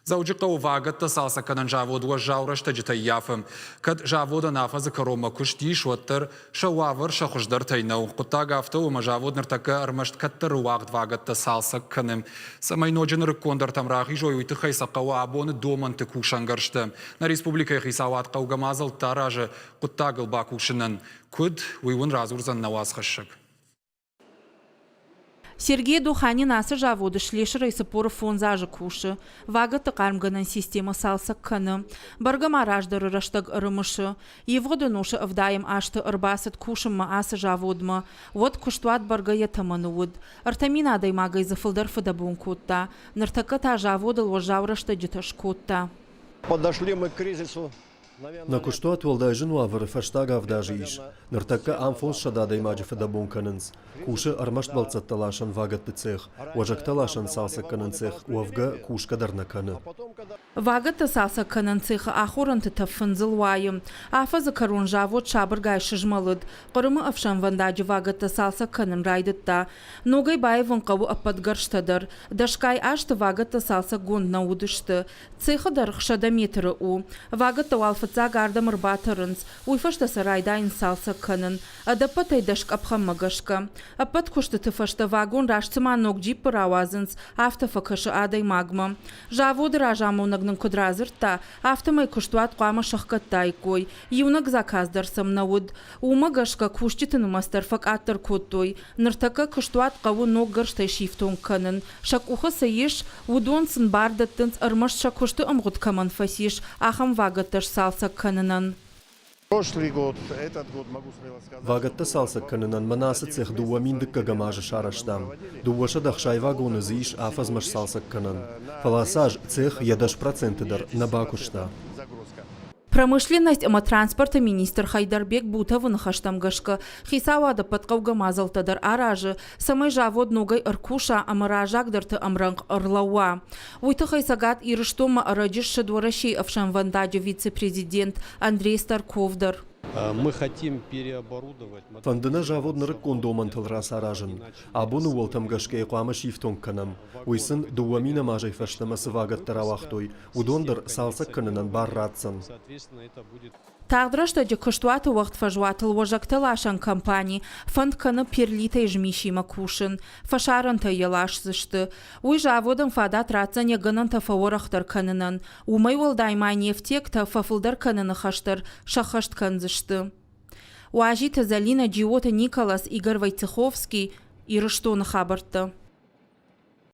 Дзӕуджыхъӕуы вагӕттӕ цалцӕггӕнӕн завод уӕззау рӕстӕджытӕ ййафы. Кӕд заводӕн афӕдзы кӕронмӕ куыст ис, уӕддӕр сӕ уавӕр сӕ хуыздӕртӕй нӕу. Хъуыддаг афтӕ у, ӕмӕ завод ныртӕккӕ ӕрмӕст кӕддӕры уагъд вагӕттӕ цалцӕг кӕны. Цӕмӕй ноджы нырыккондӕртӕм рахизой, уый тыххӕй сӕ хъӕуы абоны домӕнты кусӕнгӕрзтӕ. Нӕ республикӕйы хицауад хъӕугӕ мадзӕлттӕ аразы хъуыддагыл бакусынӕн. Куыд, уый уын радзурдзӕн нӕ уацхӕссӕг. Сергей Духанин ацы заводы слесырӕй 45 азы кусы. Вагӕтты хъармгӕнӕн системӕ цалцӕг кӕны. Бӕргӕ ма раздӕры рӕстӕг ӕрымысы. Ивгъуыд ӕнусы ӕвдайӕм азты ӕрбацыд кусынмӕ ацы заводмӕ. Уӕд куыстуат бӕргӕ йӕ тӕмӕны уыд. 3000 адӕймагӕй дзы фылдӕр фыдӕбон кодта. Ныртӕккӕ та заводыл уӕззау рӕстӕджытӕ скодта. Подошли мы к кризису. Нӕ куыстуат уӕлдай зын уавӕры фӕстаг авд азы ис. Ныртӕккӕ ам 500 адӕймаджы фыдӕбон кӕнынц. Кусы ӕрмӕст бӕлццӕттӕласӕн вагӕтты цех, уӕзӕгтӕласӕн цалцӕггӕнӕн цех уӕвгӕ кусгӕ дӕр нӕ кӕны. Вагӕттӕ цалцӕгкӕнӕн цехы ахорӕнты тӕф фындзыл уайы. Афӕдзы кӕрон завод сабыргай сызмӕлыд. Хъырымы ӕфсӕнвӕндаджы вагӕттӕ цалцӕг кӕнын райдыдта. Ногӕй баивын хъӕуы ӕппӕт гӕрзтӕ дӕр. Дӕсгай азты вагӕттӕ цалцӕггонд нӕ уыдысты. Цехы дӕргъ 100 метры у. Вагӕттӕ уал фыццаг ардӕм ӕрбатӕрынц, уый фӕстӕ сӕ райдайынц цалцӕг кӕнын. Ӕдӕппӕтӕй дӕс къӕпхӕнмӕ гӕсгӕ. Ӕппӕт куыстыты фӕстӕ вагон раст цыма ног джиппы рауадзынц, афтӕ фӕкӕсы адӕймагмӕ. Заводы разамонӕг нын куыд радзырдта, афтӕмӕй куыстуат хъуамӕ сӕхгӕдтаиккой. Иунӕг заказ дӕр сӕм нӕ уыд. Уымӕ гӕсгӕ кусджыты нымӕц дӕр фӕкъаддӕр кодтой. Ныртӕккӕ куыстуат хъӕуы ног гӕрзтӕй сифтонг кӕнын. Сӕ къухы цы ис, уыдон сын бар дӕттынц ӕрмӕст сӕ куысты ӕмгъуыд кӕмӕн фӕцис, ахӕм вагӕттӕ сцалцӕг кӕнынӕн. Вагӕттӕ цалцӕг кӕнынӕн мӕнӕ ацы цех 2009 азы сарӕзтам. 260 вагоны дзы ис афӕдзмӕ сцалцӕг кӕнӕн. Фӕлӕ ацы аз цех йӕ 10% дӕр нӕ бакуыста. Промышленность ӕмӕ транспорты министр Хайдарбек Бутовы ныхӕстӕм гӕсгӕ, хицауад ӕппӕт хъӕугӕ мадзӕлттӕ дӕр аразы, цӕмӕй завод ногӕй ӕркуса ӕмӕ раззагдӕрты ӕмрӕнхъ ӕрлӕууа. Уый тыххӕй Цӕгат Ирыстонмӕ ӕрӕджы ссыд Уӕрӕсейы ӕфсӕнвӕндаджы вице-президент Андрей Старков дӕр. Фӕнды нӕ завод нырыккон домӕнтыл рацаразын. Абоны уӕлтӕм гӕсгӕ йӕ хъуамӕ сифтонг кӕнӕм. Уый сын 2000 азӕй фӕстӕмӕ цы вагӕттӕ рауагътой, уыдон дӕр цалцӕг кӕнынӕн бар ратдзӕн. Тагъд рӕстӕджы куыстуаты уӕгъд фӕзуатыл уӕзӕгтӕ ласӕн компани фӕнд кӕны перлитӕй змисимӕ кусын, фӕсарӕнтӕй йӕ ласдзысты. Уый заводӕн фадат ратдзӕн йӕ гӕнӕнтӕ фӕуӕрӕхдӕр кӕнынӕн. Уымӕй уӕлдай ма нефтектӕ фӕфылдӕр кӕныны хӕс дӕр сӕххӕст кӕндзысты. Уазиты Зӕлинӕ, Джиоты Николас, Игорь Войцеховский, Ирыстоны хабӕрттӕ.